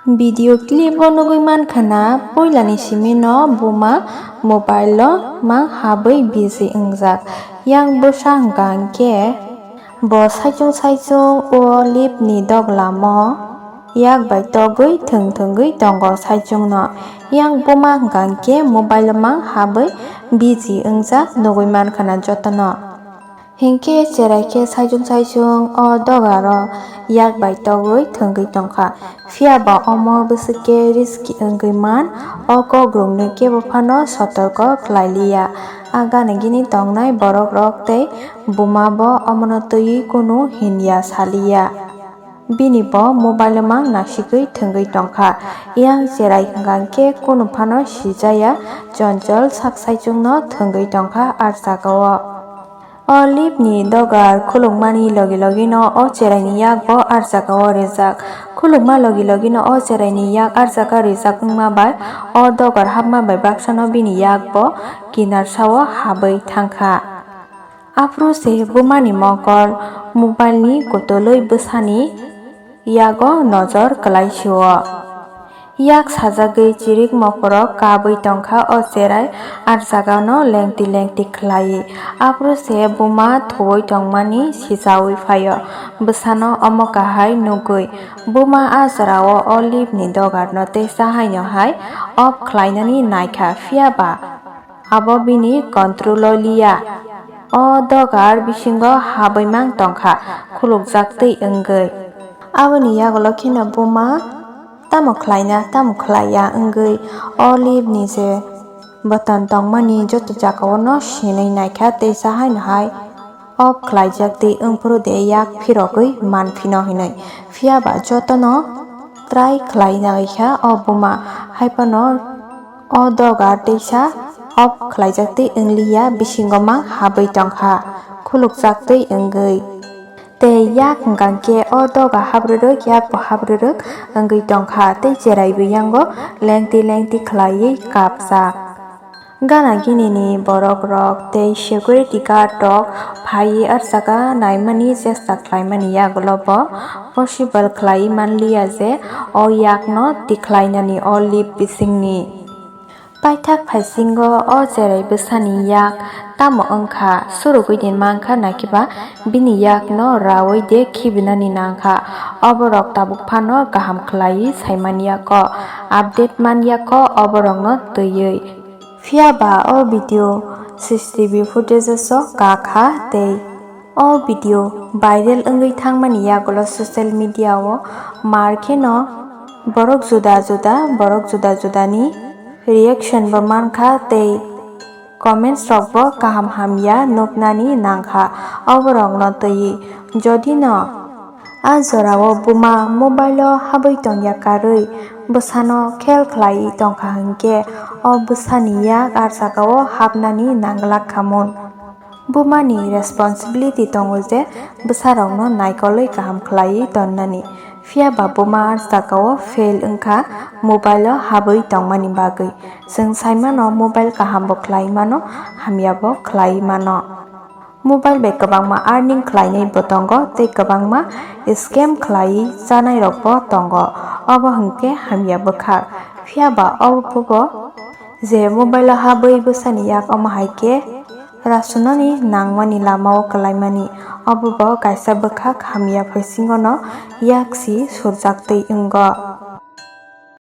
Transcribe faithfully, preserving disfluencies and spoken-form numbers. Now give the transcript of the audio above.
Video clip o nugwi mankha na, puilani simi no buma mobile o mang habwi busy wngjak. Yang bwsa hwnkha hwnkhe bo saichung saichung o lift ni doglamo yak bai togwi thwng thwngwi tongo saichung no. Yang buma hwnkha hwnkhe mobile o mang habwi busy wngjak nugwi mankha na jotono. Hinkhe cherai khe saichung saichung o dogaro yak bai togwi thwngwi tongkha. Phiya ba omo bwswk khe risky wngwi man, o kok rwngno kebo phano sotorko khlai liya. A gana gini tongnai borok rok tei buma bo omono twiwi kunu hinya saliya. Bini bo mobile mang nasigwi thwngwi tongkha. Yang cherai hwnkha khe kunu phano sijaya, chonchol sak saichungno thwngwi tongkha ah jagao. O lift ni dogar khulukmani logi logi no o cherai ni yak bo ah jagao rijak. Khulukma logi logi no o cherai ni yak ah jaga rijak wngma bai o dogar hapma bai baksa no bini yak bo kinarsa o habwi thangkha. Aphuru se buma ni mokol mobile ni kutulwi bwsa ni yago nojor kwlai sio. Yak sajagwi chirik mokorok kabwi tongkha o cherai ah jagano lengti lengti khlaiwi. Aphuru se buma thuwi tongmani sichawi phaio. Bwsano omo kahai nugwi buma ah jorao o lift ni dogarno teisa haino hai off khlainani naikha, phiya ba abo bini control o liya. O dogar bisingo habwi mang tongkha, khulukjak twi wngwi. Aboni yagulo kheno buma tamo khlaina, tamo khlaiya wngwi o lift ni je button tongmani joto jagao no sinwi naikha, teisa haino hai off khlaijak twi wngphuru de yak phirogwi manphino hinwi. Phiya ba jotono try khlai naikha o buma, hai phano o dogar teisa off khlaijak twi wngliya, bisingo mang habwi tongkha, khulukjak twi wngwi. Tei yak hwnkha khe o doga habrwrwk, yak bo habrwrwk wngwi tongkha, tei cherai bo yango lengti lengti khlaiwi kapjak. Gana gini ni borok rok tei security guard rok phaiwi ah jaga naimani chesta khlaimani yagulo bo possible khlaiwi manliya je o yakno tikhlainani o lift bisingni. Paithak phaisingo o cherai bwsani yak tamo wngkha, surugwi din mankha, naikhe ba bini yakno raui de khibinani nangkha. Oborok tabuk phano kaham khlaiwi saimanya kho, update manya kho oborokno twiwi. Phiya ba o video C C T V footage o so kakha tei o video viral wngwi thangmani yagulo social media o mar kheno borok juda juda, borok juda judani reaction bo mankha tei comments rok bo kaham hamya nuknani nangkha. Oborokno twiwi jodi no a jorao buma mobile o habwi tongya karwi bwsano khel khlaiwi tongkha hinkhe o bwsani yak ah jagao hapnani nanglak khamun. Bumani responsibility tongo je bwsarokno naikolwi kaham khlaiwi tonnani, phiya ba buma ah jagao fail wngkha mobile o habwi tongmani bagwi. Chwng saimano mobile kaham bo khlai mano, hamya bo khlai mano. Mobile bai kwbangma earning khlainai bo tongo tei kwbangma scam khlaiwi chanairok bo tongo, obo hinkhe hamya bwkhak. Phiya ba obo bo je mobile o habwi bwsani yak omo hai khe rasunani nangmani lama o kwlaimani, obo bo kaisa bwkhak hamya phuisingo no yak si surjak twi wngo.